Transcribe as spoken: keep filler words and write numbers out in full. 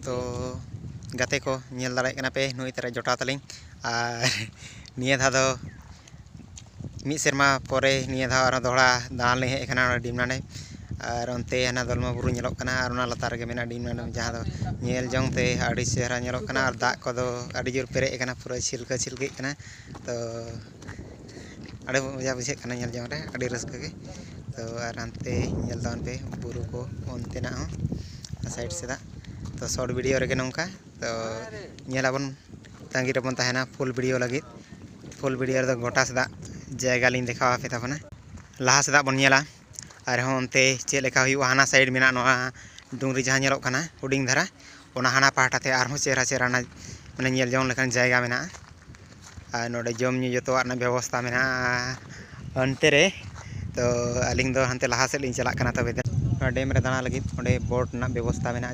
ᱛᱚ ᱜᱟᱛᱮ ᱠᱚ, ᱧᱮᱞ ᱫᱟᱲᱮᱭᱟᱜ ᱠᱟᱱᱟ ᱯᱮ, ᱱᱩᱭ ᱛᱟᱨᱟ ᱡᱚᱴᱟᱣ ᱛᱟᱹᱞᱤᱧ᱾ ᱟᱨ ᱱᱤᱭᱟᱹ ᱫᱷᱟᱣ ᱫᱚ ᱢᱤᱫ ᱥᱮᱨᱢᱟ ᱯᱚᱨᱮ ᱱᱤᱭᱟᱹ ᱫᱷᱟᱣ ᱟᱨᱦᱚᱸ ᱫᱚᱦᱲᱟ ᱫᱟᱬᱟᱱ ᱞᱤᱧ ᱦᱮᱡ ᱟᱠᱟᱱᱟ ᱱᱚᱰᱮ ᱰᱤᱢᱱᱟ ᱰᱮᱢ᱾ ᱟᱨ ᱚᱱᱛᱮ ᱦᱟᱱᱟ ᱫᱚᱞᱢᱟ ᱵᱩᱨᱩ ᱧᱮᱞᱚᱜ ᱠᱟᱱᱟ, ᱟᱨ ᱚᱱᱟ ᱞᱟᱛᱟᱨ ᱨᱮᱜᱮ ᱢᱮᱱᱟᱜᱼᱟ ᱰᱤᱢᱱᱟ ᱰᱮᱢ, ᱡᱟᱦᱟᱸ ᱫᱚ ᱧᱮᱞ ᱡᱚᱝ ᱛᱮ ᱟᱹᱰᱤ ᱪᱮᱦᱨᱟ ᱧᱮᱞᱚᱜ ᱠᱟᱱᱟ᱾ ᱟᱨ ᱫᱟᱜ ᱠᱚᱫᱚ ᱟᱹᱰᱤ ᱡᱳᱨ ᱯᱮᱨᱮᱡ ᱟᱠᱟᱱᱟ, ᱯᱩᱨᱟᱹ ᱪᱷᱤᱞᱠᱟᱹ ᱪᱷᱤᱞᱠᱟᱹᱜ ᱠᱟᱱᱟ᱾ ᱛᱚ ᱟᱹᱰᱤ ᱢᱚᱡᱟ ᱵᱩᱡᱷᱟᱹᱜ ᱠᱟᱱᱟ ᱧᱮᱞ ᱡᱚᱝ ᱨᱮ, ᱟᱹᱰᱤ ᱨᱟᱹᱥᱠᱟᱹ ᱜᱮ᱾ ᱛᱚ ᱟᱨ ᱦᱟᱱᱛᱮ ᱧᱮᱞ ᱛᱟᱵᱚᱱ ᱯᱮ ᱵᱩᱨᱩ ᱠᱚ ᱚᱱᱛᱮᱱᱟᱜ ᱦᱚᱸ, ᱚᱱᱟ ᱥᱟᱭᱤᱰ ᱥᱮᱫᱟᱜ᱾ ᱛᱚ ᱥᱚᱨᱴ ᱵᱷᱤᱰᱤᱭᱳ ᱨᱮᱜᱮ ᱱᱚᱝᱠᱟ᱾ ᱛᱚ ᱧᱮᱞ ᱟᱵᱚᱱ, ᱛᱟᱺᱜᱤ ᱨᱮᱵᱚᱱ ᱛᱟᱦᱮᱱᱟ ᱯᱷᱩᱞ ᱵᱷᱤᱰᱤᱭᱳ ᱞᱟᱹᱜᱤᱫ᱾ ᱯᱷᱩᱞ ᱵᱷᱤᱰᱤᱭᱳ ᱨᱮᱫᱚ ᱜᱚᱴᱟ ᱥᱮᱫᱟᱜ ᱡᱟᱭᱜᱟ ᱞᱤᱧ ᱫᱮᱠᱷᱟᱣ ᱟᱯᱮ ᱛᱟᱵᱚᱱᱟ᱾ ᱞᱟᱦᱟ ᱥᱮᱫᱟᱜ ᱵᱚᱱ ᱧᱮᱞᱟ, ᱟᱨᱦᱚᱸ ᱚᱱᱛᱮ ᱪᱮᱫ ᱞᱮᱠᱟ ᱦᱩᱭᱩᱜᱼᱟ᱾ ᱦᱟᱱᱟ ᱥᱟᱭᱤᱰ ᱢᱮᱱᱟᱜᱼᱟ ᱱᱚᱣᱟ ᱰᱩᱝᱨᱤ ᱡᱟᱦᱟᱸ ᱧᱮᱞᱚᱜ ᱠᱟᱱᱟ ᱦᱩᱰᱤᱧ ᱫᱷᱟᱨᱟ, ᱚᱱᱟ ᱦᱟᱱᱟ ᱯᱟᱦᱴᱟ ᱛᱮ ᱟᱨᱦᱚᱸ ᱪᱮᱦᱨᱟ ᱪᱮᱦᱨᱟ ᱚᱱᱟ ᱢᱟᱱᱮ ᱧᱮᱞ ᱡᱚᱝ ᱞᱮᱠᱟᱱ ᱡᱟᱭᱜᱟ ᱢᱮᱱᱟᱜᱼᱟ᱾ ᱟᱨ ᱱᱚᱰᱮ ᱡᱚᱢ ᱧᱩ ᱡᱚᱛᱚᱣᱟᱜ ᱨᱮᱱᱟᱜ ᱵᱮᱵᱚᱥᱛᱷᱟ ᱢᱮᱱᱟᱜᱼᱟ ᱚᱱᱛᱮ ᱨᱮ᱾ ᱛᱚ ᱟᱹᱞᱤᱧ ᱫᱚ ᱦᱟᱱᱛᱮ ᱞᱟᱦᱟ ᱥᱮᱫ ᱞᱤᱧ ᱪᱟᱞᱟᱜ ᱠᱟᱱᱟ᱾ ᱛᱚᱵᱮ ᱫᱚ ᱱᱚᱣᱟ ᱰᱮᱢ ᱨᱮ ᱫᱟᱬᱟ ᱞᱟᱹᱜᱤᱫ ᱚᱸᱰᱮ ᱵᱳᱴ ᱨᱮᱱᱟᱜ ᱵᱮᱵᱚᱥᱛᱷᱟ ᱢᱮᱱᱟᱜᱼᱟ᱾